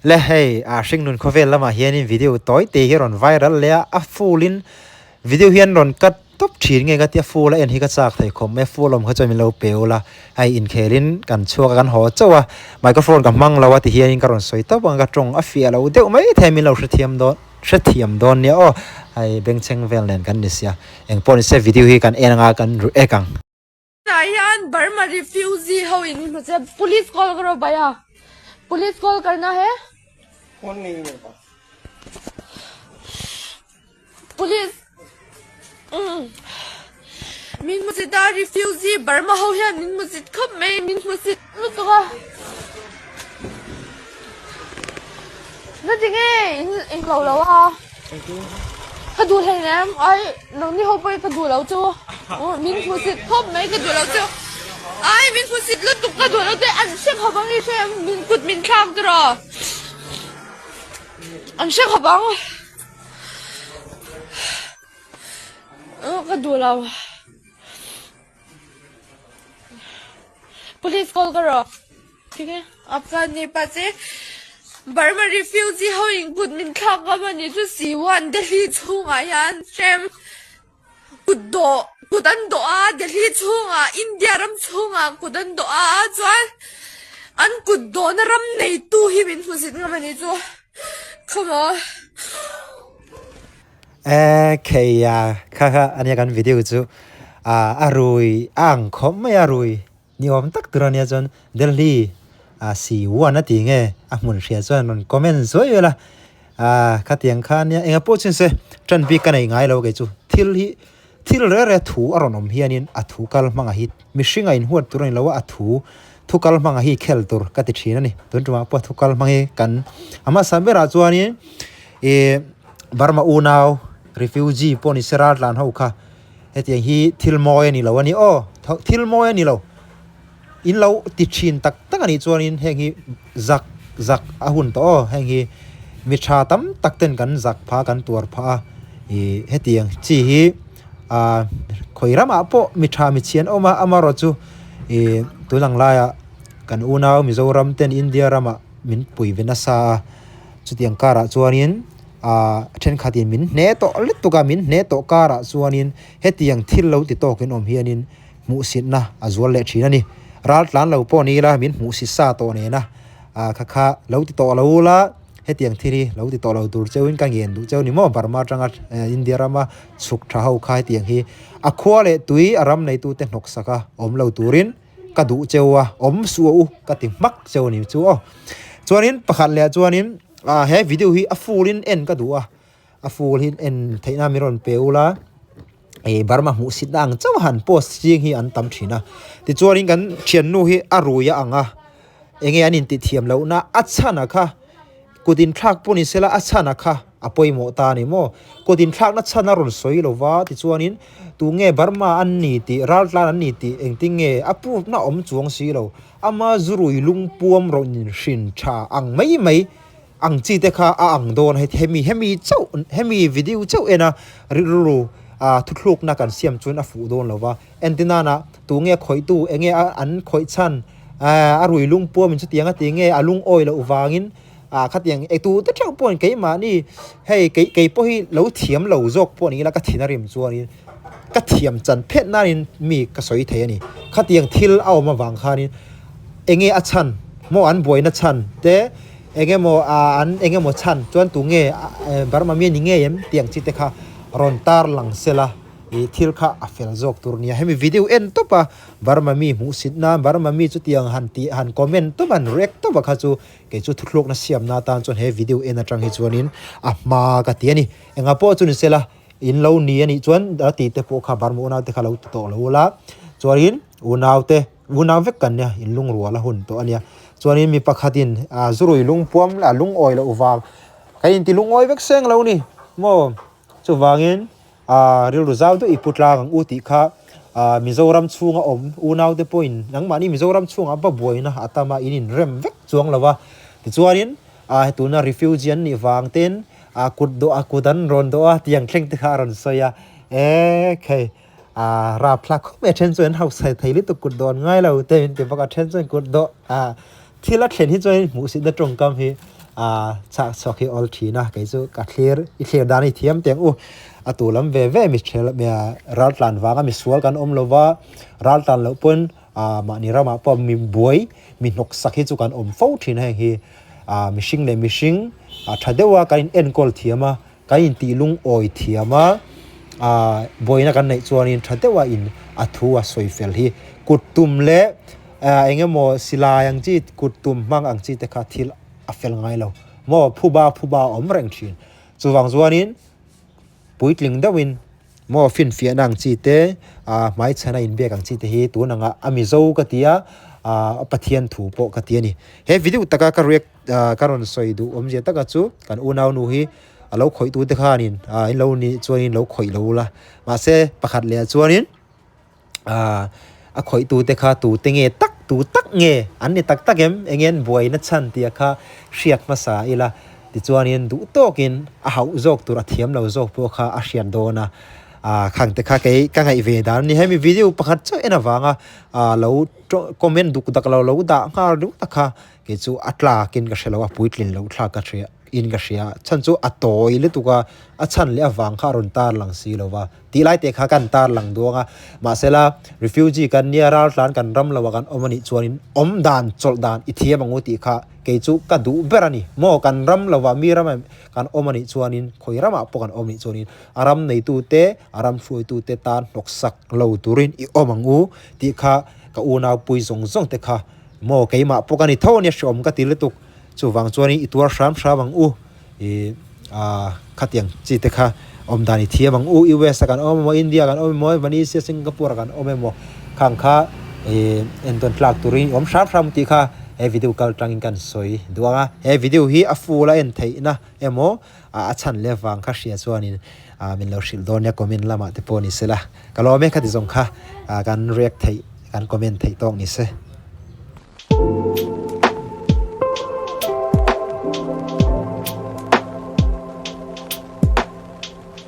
Le hei a hringnun khawvel lamah hianin video tawi te hi a rawn viral leh a, a full in video hian rawn cut tawp thin nge ka tia full a en hi ka chak thei khawp mai a full awm kha chuan min lo pe ula hei inkhel in kan chhuak a kan haw chauh a microphone ka hmang lo a ti hianin ka rawn sawi tawp ang ka tawng a fiah lo deuh mai thei min lo hrethiam dawn hrethiam dawn nia aw hei bengchheng vel nen kan ni sia engpawh ni se video hi kan en anga kan react ang. Tah hian Burma refugee ho in hmu che police call karo bhaiya police call karna hai phone nahi mere paas police min hmu chit a refugee Burma ho hian min hmu chit khawp mai min hmu chit lutuk a na tinge in englo lo a. Ka duh hlei nem, ai nangni ho pawh hi ka duh lo chu, min hmusit khawp mai ka duh lo chu, ai min hmusit lutuk ka duh lo chu an hre khawp ang i hre min kut min thlak tur aw, an hre khawp ang, ka duh lo, police call ka rawh. Tinge Afghani pa che Burma refugee ho in kut min thlak ngam a ni chu Siwan Delhi chhungah hian hrem kut dawh kut an dawh a Delhi chhungah India ram chhungah kut an dawh a chuan an kut dawhna ram neitu hi min hmusit ngam a ni chu come on. E kheia kha kha ania kan video chu a rui a ang khawp mai a rui Ni awm tak tur a nia chuan Delhi ah si one a tih nge a hmun hria chuan rawn comment zuai vel a, ah khatiang kha nia enga pawh chin se tan bik ka nei ngai lo kei chu thil hi thil reh reh thu a rawn awm hianin a thu kal hmangah hi mihring a inhuat tur a ni lo a a thu thu kal hmangah hi khel tur ka ti thin a ni tun tumah pawh thu kal hmang hi kan a hmasa berah chuanin ih Burma unau refugee pawh ni se raltlan ho kha. Hetiang hi thil mawi a ni lo a ni aw, thil mawi a ni lo. In lo ti thin tak tak a nih chuanin heng hi zak zak a hun tawh aw, heng hi mi tha tam tak ten kan zak phah a kan tuar phah a, ih hetiang chi hi ah khawi ramah pawh mi tha mi chhian awm a, amaherawhchu ih tun ang laiah kan unau Mizoram ten India ramah min pui ve nasa a, chutiang karah chuanin. Ahh thenkhatin min hne tawh lutuk a, min hne tawh karah chuanin hetiang thil lo ti tawkin awm hianin hmuhsitna a zual leh thin a ni. Ral tlan lo pawh ni ila min hmuhsit sa tawh nena ahh kha kha lo ti tawh lo ula hetiang thil hi lo ti tawh lo tur cheuhin ka ngen duh cheu ni maw Burma atanga India rama chhuk tha ho kha hetiang hi a khua leh tui a ram neitute hnawk saka awm lo turin ka duh cheu a, awm suh u ka ti hmak cheu a ni chu aw. Chuanin pakhat leh chuanin ah he video hi a full in en ka duh a, a full hi en theihna min rawn pe ula ih Burma hmuhsitna ang chauh han post ching hi an tam thin a. Tichuanin kan thiannu hi a rui a ang a, enge an intithiam lohna a chhan a kha. Kut inthlak pawh ni sela a chhan a kha a pawimawh ta a ni maw? Kut inthlakna chhan a rawn sawi lo va, tichuanin tunge Burma an ni tih, raltlan an ni tih engtin nge a proof-na awm chuang si lo. Ama zurui lungpuam rawn inhrin tha ang mai mai ang chi te kha a ang dawn a, hemi hemi chauh hemi video chauh ena rilru thuthlukna kan siam chuan a fuh dawn lo va. Entinana tunge khawihtu enge an khawih chhan a rui lungpuamin chutiang a ti nge a lungawi loh vangin ah khatiang e tu te theuh pawhin keimahni hei kei kei pawh hi lo thiam lo zawk pawh ni ila ka thin a rim chuanin ka thiam chan phet nanin mi ka sawi thei a ni khatiang thil a awm avang khanin enge a chhan maw an buaina chhan te eng emaw ah an eng emaw chhan chuan tu nge Burma mi a ni ngei em tiang chi te kha rawn tar lang sela ih thil kha a fel zawk tur a nia hemi video en tawp a. Burma mi hmuhsit nan Burma mi chutiang han tih han comment tawp han react tawp a kha chu kei chu thuthlukna siamna atan chuan he video en atang hi chuanin a hma ka ti a ni. Engah pawh chu ni sela in lo ni a nih chuan a tih te pawh kha Burma unau te kha lo ti tawh lo ula chuanin unau te unau vek kan nia in lungrual a hun tawh a nia. Chuanin mi pakhatin ah zurui lungpuam a lungawi loh vang ka inti lungawi vek seng lo ni maw chuvangin Aaa rilru zau deuh i pu tlang ang u tih kha aaa Mizoram chhunga awm unaute pawhin nangmahni Mizoram chhungah va buaina a tam a in inrem vek chuang lo va. Tichuanin aaa he tuna refugee an nih vang ten aaa kut dawh a kut an rawn dawh a tiang thleng te kha a rawn sawi a ekhei aaa rapthlak khawp mai a then chuan an hausa thei lutuk kut dawh an ngai lo te min ti bawk a then chuan kut dawh aaa thil a thlen hi chuan hmuhsitna tawngkam hi. A chhak chhuak hi awl thin a, kei chu ka thlir, i thlir dan hi thiam teng u. A tu lam ve ve mi thel ral tlan vanga misual kan awm lo va, ral tlan loh pawn mahni ramah pawh mi buai, mi hnawk sak hi chu kan awm fo thin a heng hi. Mihring leh mihring tha deuha kan in enkawl thiam a, kan intih lungawi thiam a, buaina kan neih chuanin tha deuha in a thu a sawi fel hi kut tum leh eng emaw silai ang chi kut tum hmang ang chi te kha thil a fel ngai lo maw phuba phuba a awm reng thin chuvang chuanin puitling deuhin maw finfiahna ang chi te ah hmaichhana inbiak ang chi te hi tun anga a mizo ka ti a ah Pathian thu pawh ka ti a ni he video taka ka react ah ka rawn sawi duh awmzia taka chu kan unau nu hi a lo khawih tu te khanin ah in lo nih chuanin lo khawih lo ula mahse pakhat leh ah chuanin ah a khawih tu te kha tu te nge tak tu tak nge an ni tak tak em eng nge an buaina chhan tih kha hriat hmasa ila tichuanin duh tawkin a hauh zawk tur a thiam lo zawk pawh kha a hriat dawn a ah khang te kha kei ka ngaih ve dan a ni hemi video pakhat chiah en avanga ah lo comment duk dak lo lo dah nghal duh tak kha kei chu a tlakin ka hre lo a puitlin loh thlak ka hria in ka hria chhan chu a tawi lutuk a a chhan leh avang kha a rawn tar lang si lo va. Tih lai te kha kan tar lang duang a, mahsela refugee kan nia ral tlan kan ram lo ah kan awm a nih chuanin awm dan chawlh dan i thiam ang u tih kha kei chu ka duh ber a ni. Maw kan ram lo ah mi ram ah kan awm a nih chuanin khawi ramah pawh kan awm a nih chuanin a ram neitu te a ram hruaitu te tan hnawksak lo turin i awm ang u tih kha ka unau pui zawng zawng te kha maw keimah pawh ka ni tho a nia hreawm ka ti lutuk chuvang chuanin i tuar hram hram ang u. Ih ah khatiang chi te kha awm dan i thiam ang u US a kan awm emaw India kan awm emaw Malaysia Singapore ah kan awm emaw khang kha ih entawn tlak turin i awm hram hram tih kha he video kal tangin kan sawi duh ang a he video hi a full a en theihna emaw ah a chhan leh vang kha hria chuanin ah min lo hrilh dawn nia comment lamah te pawh ni sela ka lawm e khati zawng kha ah kan react theih kan comment theih tawk ni se.